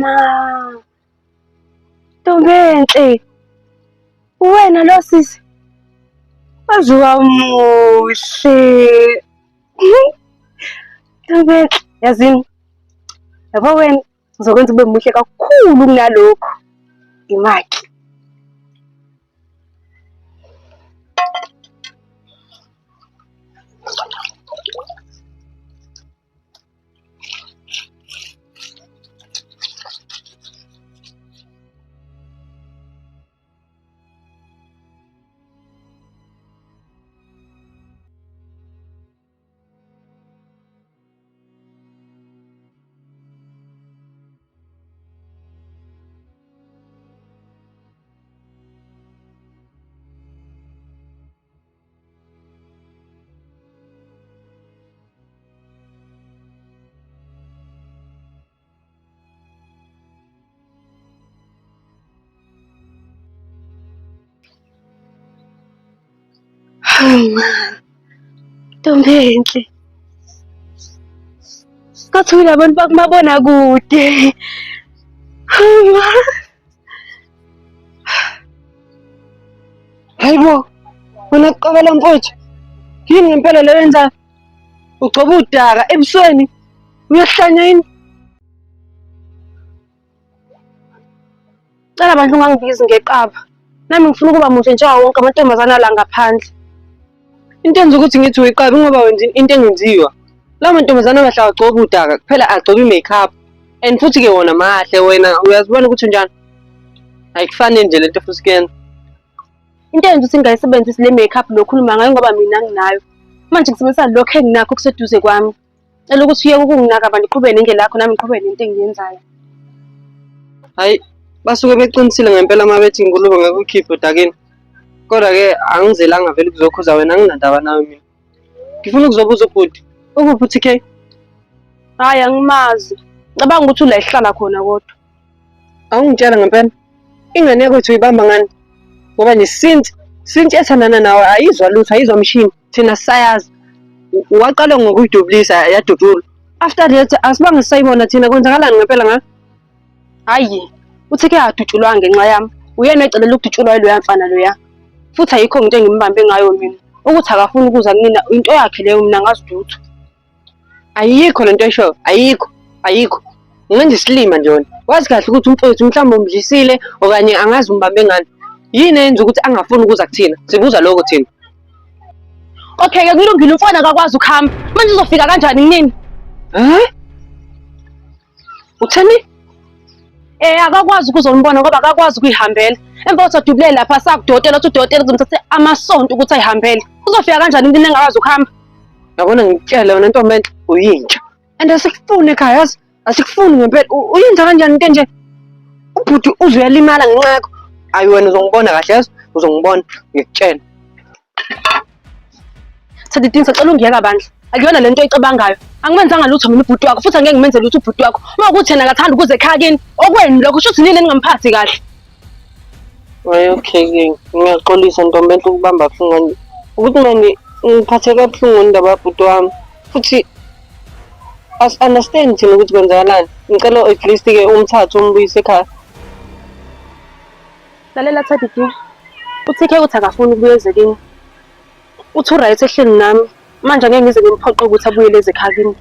Ma. Ntombi enhle. Uwena lo sisi. Waze wamuhle. Ntombi enhle. Yazini. Yabo wena ngizokwenza ube muhle kakhulu kunalokhu. Imaki. Hawu ma, ntombi enhle. Ngathi uyilabantu bakumabonakude. Hawu ma. Hayibo, wena kuqabela mfowethu. Yini ngempela le yenzayo? Ugcoba udaka ebusweni. Uyahlanya yini? Cela bandla ungangibizi ngeqaba. Nami ngifuna ukuba muhle njengawo wonke amantombazane ala ngaphandle. Into enza ukuthi ngithi uyiqaba ingoba wenza into engenziwa. Lawo mantombazane amahle awagcobi udaka kuphela agcoba i-makeup. And futhi-ke wona mahle wena uyazibona ukuthi unjani. Ayikufani nje lento futhi kuyena. Into eyenza ukuthi ngingayisebenzisi le makeup lokhuluma ngayo ngoba mina nginayo. Manje ngisebenzisa lokho enginakho okuseduze kwami. Cela ukuthi uyeke ukunginaka abantu uqhubeke nendlela yakho nami ngiqhubeke nento engiyenzayo. Hayi basuke beqinisile ngempela uma bethi ingulube ngeke ukhiphe odakeni. Kodwa-ke angizelanga vele ukuzokhuza wena anginandaba nawe mina. Ngifuna ukuzobuza ubhuti. Ukuphi uTK? Hhayi angimazi. Ngicabanga ukuthi ula ehlala khona kodwa. Awungitshela ngempela. Ingane yakwethu uyibamba ngani? Ngoba nje since since ethandana nawe ayizwa lutho, ayizwa mshini. Thina sisayazi. Waqala ngokuyidubulisa yadudula. After that asibange sisayibona thina kwenzakalani ngempela nga? Hhayi, uthi ke adutshulwa ngenxa yami. Uyena ecelela ukudutshulwa yiloya mfana loya. Futhi ayikho into engimbambe ngayo mina. Ukuthi akafuni ukuza kumina into yakhe leyo mina angazi lutho. Ayikho lento eshoyo, ayikho, ayikho. Ungenza isilima nje wena. Wazi kahle ukuthi umfowethu mhlawumbe umdlisile okanye angazi umbambe ngani. Yini eyenza ukuthi angafuni ukuza kuthina? Sibuza lokho thina. Okay-ke kulungile umfana akakwazi ukuhamba. Manje uzofika kanjani kunini? Eh? Utheni? Eh akakwazi ukuzonibona ngoba akakwazi ukuyihambela. Emva kokuthi adubule lapha sakudokotela uthi udokotela kuzomthatha amasonto ukuthi ayihambele. Uzofika kanjani umuntu engakwazi ukuhamba? Yabona ngikutshele wena ntombi enhle uyinja. And asikufuni ekhaya yazi. Asikufuni ngempela. Uyenza kanjani into enje? Ubhuti uze uyalimala ngenxa yakho. Ayi wena uzongibona kahle yazi. Uzongibona ngikutshela. Thatha idinsa cela ungiyeka bandla. Akuyona lento oyicabangayo. Angimenzanga lutho mina ubhuti wakho futhi angeke ngimenze lutho ubhuti wakho. Uma kuthi yena akathanda ukuza ekhaya kini, okwenu lokho kusho ukuthi nini eningamphathi kahle. Hayi okay ke ngiyaxolisa ntombi enhle ukubamba buhlungu kanje. Ukuthi manje ngiphatheke kabuhlungu ngendaba yabhuti wami. Futhi as understand thina ukuthi kwenzakalani. Ngicela at least ke umthathe umbuyise ekhaya. Lalela Thadi D. UTK uthi akafuni ukubuya ezekini. Uthi uright ehleli nami. Manje angeke ngize ngimphoqe ukuthi abuyele ezekhaya kimi.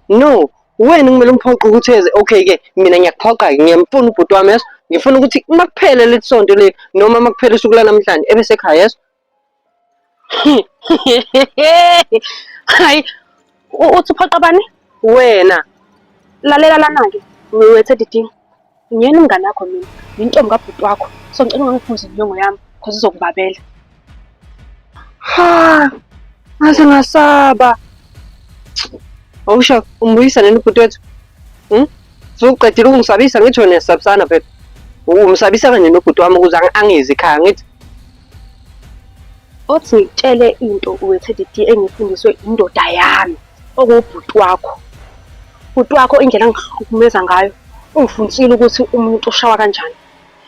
No, wena kumele umphoqe ukuthi eze. Okay ke mina ngiyakuphoqa ke ngiyamfuna ubhuti wami yeso. Ngifuna ukuthi uma kuphele leli sonto leli noma uma kuphela usuku lanamhlanje ebe sekhaya yeso. Hayi, uthi uphoqa bani? Wena. Lalela lana-ke, wethe Didi. Ngiyena umngane wakho mina, yintombi kabhuti wakho. So ngicela ungangiphuzi inyongo yami cause izokubabela. Ha, ngaze ngasaba. Awusho umbuyisa nini ubhuti wethu? Hmm? Suqedile ukungisabisa ngithi wena uyasabisana phela. Umsabisa kanye nobhuti wami ukuze angezi ekhaya ngithi. Othi ngikutshele into wethe Didi engifundiswe indoda yami okuwubhuti wakho. Bhuti wakho indlela angihlukumeza ngayo ungifundisile ukuthi umuntu ushawa kanjani.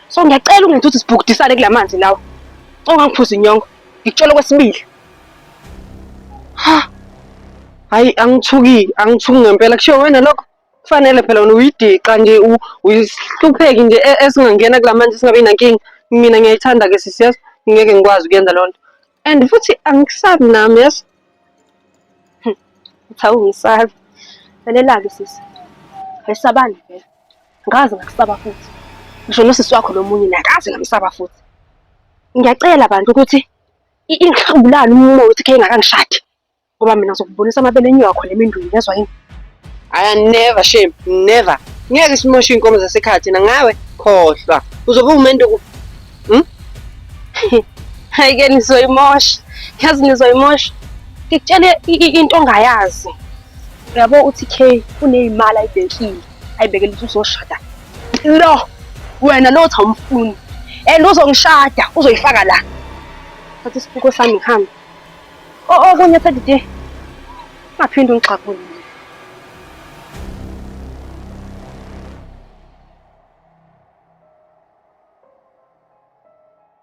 So ngiyacela ungenzi ukuthi sibhukudisane kula manzi lawa. Ungangiphuzi inyongo. Ngikutshela okwesibili. Ha. Hayi angithuki, angithuki ngempela kushiwo wena lokho. Kufanele phela wena uyidixa nje uyisihlupheki nje esingangena kula manzi singabi nankinga. Mina ngiyayithanda-ke sisi yazi, ngeke ngikwazi ukuyenza leyo nto. And futhi angikusabi nami yazi. Uthi awungisabi. Lalela-ke sisi. Ayisabani vele. Ngaze ngakusaba futhi. Ngisho nosisi wakho lo munye naye akaze ngamsaba futhi. Ngiyacela bantu ukuthi ingihlubulane umoya uthi khe ingakangishadi. Ngoba mina ngizokubonisa amabele enyoka khona emendweni, yezwa yini? Aya never shame, never. Ngeke simoshe iy'nkomo zasekhaya thina ngawe khohlwa. Uzobe uwumendo ku Hmm? Hayi ke nizoyimosha. Yazi nizoyimosha. Ngikutshele into ongayazi. Uyabo uthi K uneyimali ayibhekile, ayibekele ukuthi uzoshada. Lo wena lo uthi awumfuni. And uzongishada, uzoyifaka la. Thatha isibuko sami ngihambe. Okunye Teddy D. Ungaphinde ungixabule.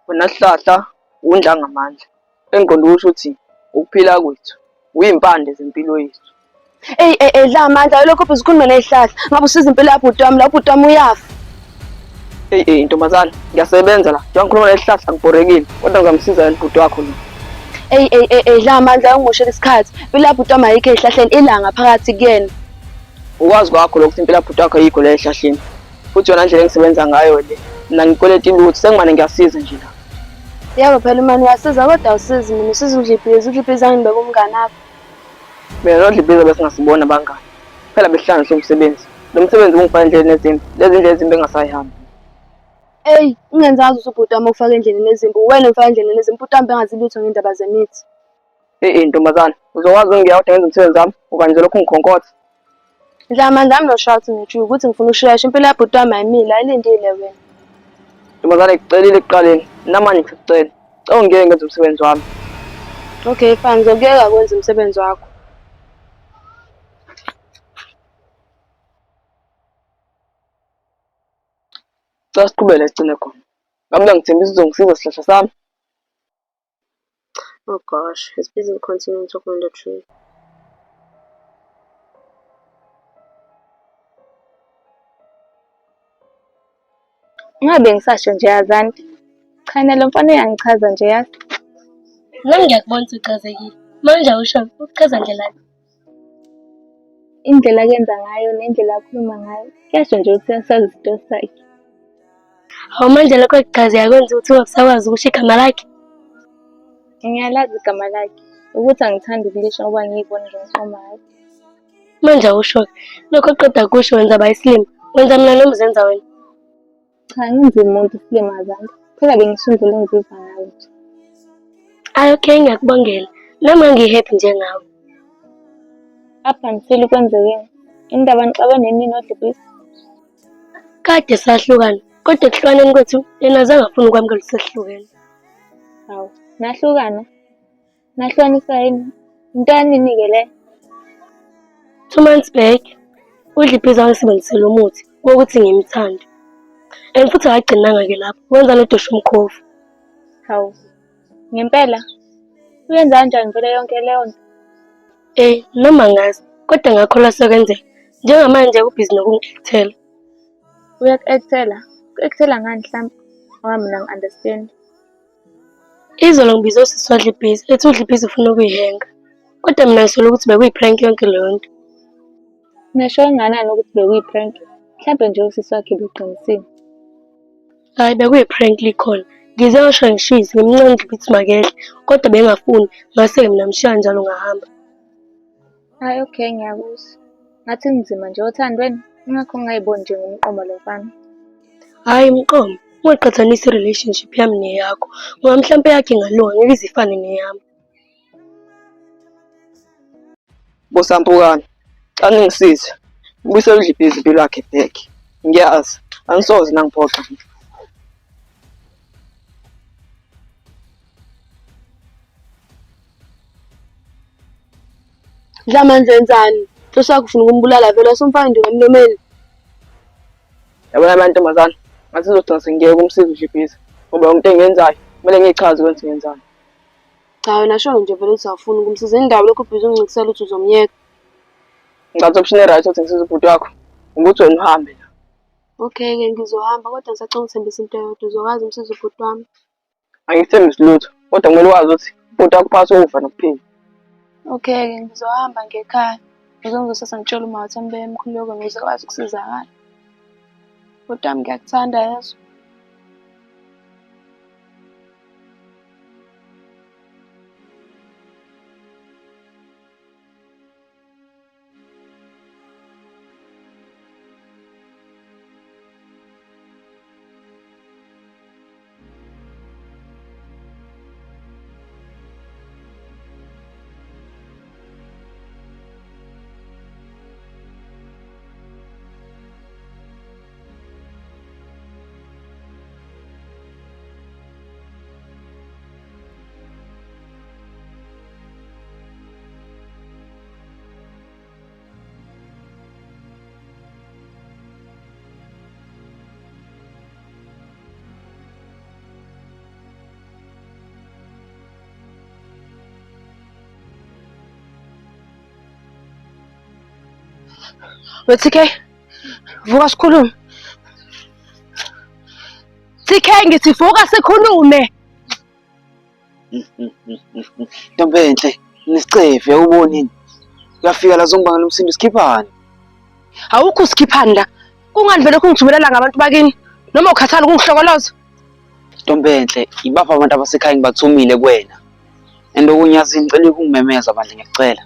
Wena sihlahla wundla ngamandla. Engiqonde ukusho ukuthi ukuphila kwethu uyimpande zempilo yethu. Eyi eyi eyi dla amandla lokho ubhizi ukhuluma ney'hlahla. Ngabe usiza impilo yabhuti wami la ubhuti wami uyafa. Eyi eyi ntombazane ngiyasebenza la. Njengoba ngikhuluma nesihlahla ngibhorekile kodwa ngizamsiza yena ubhuti wakho lo. Eyi eyi eyi eyi dla amandla ungimoshela isikhathi. Impilo yabhuti wami ayikho ey'hlahleni ilanga phakathi kuyena. Ukwazi kwakho lokhu ukuthi impilo yabhuti wakho ayikho la ehlahleni. Futhi yona ndlela engisebenza ngayo le. Mina ngikweleta ilutho sengimane ngiyasiza nje la. Yebo phela umane uyasiza kodwa awusizi mina usiza udlibhizi udlibhizi angibeka umngane wakho. Mina noDlibhiza besingasibona abangani. Phela besihlanganiswe umsebenzi. Lo msebenzi ungifaka endleleni ezimbi. Lezi ndlela ezimbi engasayihambi. Eyi ungenzazi ukuthi ubhuti wami ukufaka endleleni ezimbi uwena omfaka endleleni ezimbi ubhuti wami bengazi lutho ngendaba zemithi. Eyi ntombazane, uzokwazi ukungiyeka kodwa ngenze umsebenzi wami okanye ngizolokhu ngikhonkotha. Dlamandla I'm not shouting at you ukuthi ngifuna usheshe impilo yabhuti wami ayimile ayilindile wena. Ntombazane ngikucelile ekuqaleni, namanje ngisakucela. Cela ungiyeke ngenze umsebenzi wami. Okay fine ngizokuyeka kwenza umsebenzi wakho. Cela siqhubeke la esigcine khona. Ngabe uyangithembisa uzongisiza sihlahla sami? Oh gosh, he's busy continuing talking on the tree. Ngabe ngisasho nje Azandi. Cha yena lo mfana uyangichaza nje yazi. Nami ngiyakubona ukuthi uchazekile. Manje awusho ukuchaza ndlelani? Indlela akenza ngayo nendlela akhuluma ngayo kuyasho nje ukuthi uyasazi isito sakhe. Hawu manje lokho kuchazeka kwenza ukuthi ungasakwazi ukusho igama lakhe. Ngiyalazi igama lakhe. Ukuthi angithandi ukulisho ngoba ngiyibona ngimqoma ngayo. Manje awusho-ke, lokho oqeda kusho wenza bayisilima, wenza mina noma uzenza wena? Cha ngenzi umuntu isilima Azanda. Phela bengisho indlela engiziva ngayo nje. Ayi okay ngiyakubongela. Nami ngangi-happy njengawe. Up until kwenzekeni? Indaba nixabene nini noDlibhisi? Kade sahlukana, kodwa ekuhlukaneni kwethu yena azange afune ukwamukela ukuthi sesihlukene. Hawu, nahlukana? Nahlukaniswa yini? Into yanini-ke le? 2 months back, uDlibhiza wangisebenzisela umuthi wokuthi ngimthande. And futhi akagcinanga-ke lapho, wenza nodosha umkhovu. Hawu, ngempela? Uyenza kanjani vele yonke leyo nto? Eh, noma ngazi, kodwa ngakholwa sekwenzeka. Njengamanje ubhizi nokungi-actela. Uyaku-actela? Uku-actela ngani hlampe? Ngoba mina angi-understand. Izolo ngibize usisi waDlibhizi, ethi uDlibhizi ufuna ukuyihenga. Kodwa mina ngisola ukuthi bekuyi-prank yonke leyo nto. Ngisho kangakanani ukuthi bekuyi-prank? Mhlampe nje usisi wakhe beqinisile. Hhayi bekuyi-prank likhona. Ngize ngisho ngishise ngimncenga ukuthi makehle, kodwa bengafuni. Ngase-ke mina ngishiya kanjalo ngahamba. Hhayi okay ngiyakuzwa. Ngathi kunzima nje othandweni, ingakho ngingayiboni nje ngimqoma lo mfana. Hhayi mqomo, ungaqhathanisi i-relationship yami neyakho, ngoba mhlampe eyakho ingalunga ngeke ize ifane neyami. Bosampukane, xa ningisize, ngibuyisele uDlibhizi impilo yakhe back. Ngiyazi, anisoze nangiphoxa. Dlamandla wenzani? Inhloso yakho ufuna ukumbulala vele wasumfaka nje emlomeni. Yabona amantombazane, ngathi izogcina sengiyeka ukumsiza uDlibhizi ngoba yonke into engiyenzayo kumele ngiyichaze ukuthi ngiyenzani. Cha wena sholo nje vele ukuthi awufuni ukumsiza. Indaba lokhu ubhizi ungincikisela ukuthi uzomyeka. Ngicabanga option e-right ukuthi ngisize ubhuti wakho. Ukuthi wena uhambe la. Okay-ke ngizohamba kodwa ngisacela ungithembise into eyodwa, uzokwazi umsiza ubhuti wami. Angikuthembisi lutho, kodwa kumele wazi ukuthi ubhuti wakho phakathi kokufa nokuphila. Okay-ke ngizohamba ngekhaya. Ukuze ngizosasa ngitshele uma ukuthi angibeke emkhulekweni ukuze akwazi ukusizakala. Bhuti wami ngiyakuthanda yezwa. We TK, vuka sikhulume. TK ngithi vuka sikhulume. Ntombi enhle, nesicefe awuboni yini? Uyafika la zongibangela umsindo sikhiphani? Awukho usikhiphani la. Kungani vele ukungithumelela ngabantu bakini? Noma ukhathala ukungihlokoloza? Ntombi enhle, ibaphi abantu abasekhaya ngibathumile kuwena? And okunye yazi ngicela ukungimemeza bandla ngiyakucela.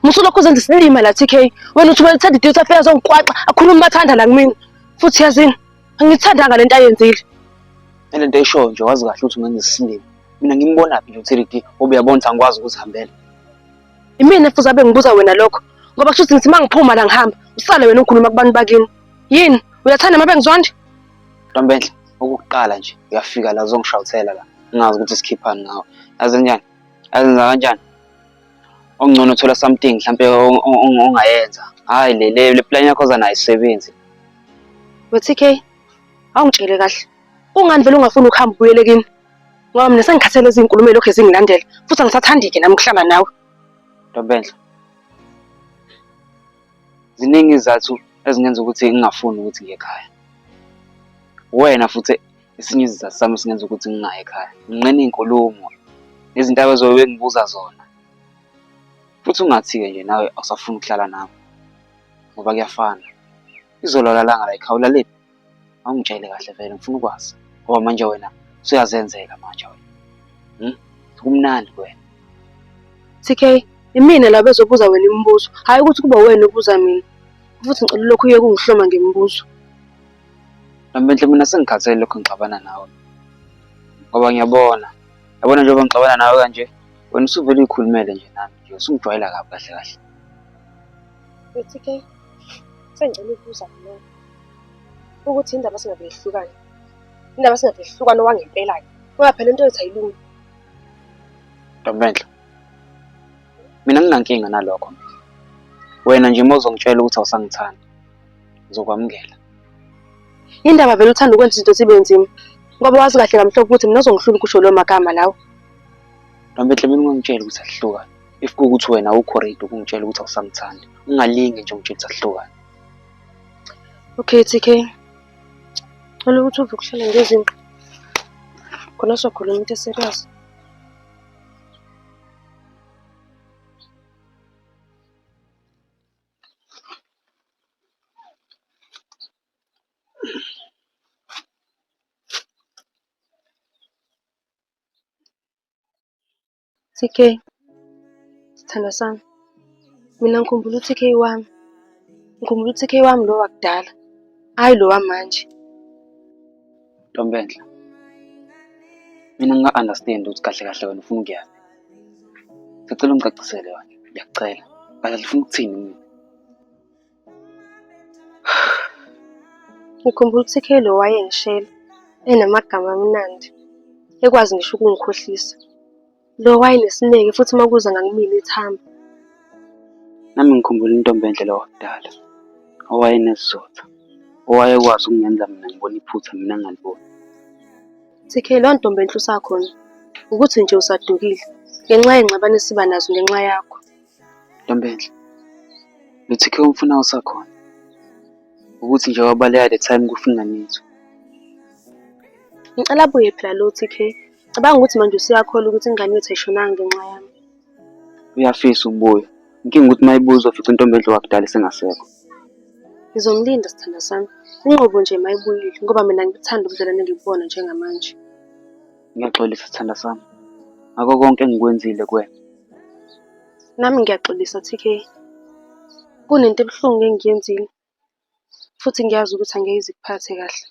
Musulokhu uzenza isilima la TK. Wena uthumela uThandi Duty afike azongikwaxa akhulume umathanda la kumina. Futhi yazini, angiyithandanga lento ayenzile. Nalento eshoyo nje wazi kahle ukuthi ungenza isilima. Mina ngimbonaphi nje uThiridi ngoba uyabona ukuthi angikwazi ukuzihambela. Imina futhi abe ngibuza wena lokho ngoba kusho ukuthi ngithi uma ngiphuma la ngihamba usale wena ukhuluma kubantu bakini. Yini? Uyathanda uma bengizonda? Ntombenhle, okokuqala nje uyafika la uzongishawuthela la. Ngingazi ukuthi sikhiphani ngawe. Yazi kanjani? Yazi ngenza kanjani? Okungcono uthola something mhlampe ongayenza. Hhayi le le le plan yakho oza nayo ayisebenzi. We TK, awungitshele kahle. Kungani vele ungafuni ukuhamba ubuyele kini? Ngoba mina sengikhathele izinkulumo elokhu zingilandela futhi angisathandi-ke nami ukuhlala nawe. Ntombenhle, ziningi izizathu ezingenza ukuthi ngingafuni ukuthi ngiye ekhaya. Wena futhi esinye isizathu sami esingenza ukuthi ngingayi ekhaya. Nginqena iy'nkulumo nezinto abazobe bengibuza zona. Futhi ungathi-ke nje nawe awusafuni ukuhlala nami ngoba kuyafana. Izolo alalanga la ekhaya ulalephi? Awungitshele kahle vele ngifuna ukwazi ngoba manje wena usuyazenzela manje wena. Hmm? Kumnandi kuwena. TK, imina la bezobuza wena imibuzo, hhayi ukuthi kuba wena obuza mina. Futhi ngicela ulokhu uyeke ungihloma ngemibuzo. Ntombenhle mina sengikhathele lokhu ngixabana nawe. Ngoba ngiyabona, yabona njengoba ngixabana nawe kanje, wena usuvele uyikhulumele nje nami nje usungijwayela kabi kahle kahle. TK, sengicela ukubuza mina ukuthi indaba singabe yehlukane. Indaba singabe yehlukane owangempela-ke. Ngoba phela into yethu ayilungi. Ntombenhle, mina nginankinga nalokho mina. Wena nje uma uzongitshela ukuthi awusangithandi, ngizokwamukela. Indaba vele uthanda ukwenza izinto zibe nzima. Ngoba wazi kahle kamhlophe ukuthi mina uzongihlula ukusho lawo magama lawo. Ntombenhle, mina ungangitshela ukuthi asihlukane. If kuwukuthi wena awukho ready ukungitshela ukuthi awusangithandi, ungalinge nje ungitshela ukuthi asihlukane. Okay TK. Cela ukuthi uve ukuhlala ngezinqa. Khona sokhuluma into eserious. TK, sithandwa sami, mina ngikhumbula u-TK wami. Ngikhumbula u-TK wami lo wakudala, hhayi lo wamanje. Ntombenhle, mina nginga-understand ukuthi kahle kahle wena ufuna ukuyaphi. Ngicela ungicacisele wena, ngiyakucela. Kahle kahle ufuna ukuthini kumina? Ngikhumbula u-TK lo wayengishela, enamagama amnandi, ekwazi ngisho ukungikhohlisa. Lo wayenesineke futhi uma kuza ngakumina ethamba. Nami ngikhumbula intombi enhle lo wakudala, owayenesizotha, owayekwazi ukungenza mina ngibone iphutha mina ngingaliboni. TK, leyo ntombi enhle usakhona, ukuthi nje usadukile ngenxa yey'ngxabano esiba nazo ngenxa yakho. Ntombi enhle, lo TK omfunayo usakhona. Ukuthi nje wabaleka the time kufa ingane yethu. Ngicela abuye phela lo TK. Cabanga ukuthi manje usuyakholwa ukuthi ingane yethu ayishonanga ngenxa yami. Uyafisa ukubuya. Inkinga ukuthi uma ibuza uzofica intombi endlu wakudala isengasekho. Ngizomlinda sithandwa sami. Inqobo nje mayibuyile ngoba mina ngikuthanda ubudlelwane engikubona njengamanje. Ngiyaxolisa sithandwa sami. Ngakho konke engikwenzile kuwena. Nami ngiyaxolisa TK. Kunento ebuhlungu engiyenzile futhi ngiyazi ukuthi angeke ize ikuphathe kahle.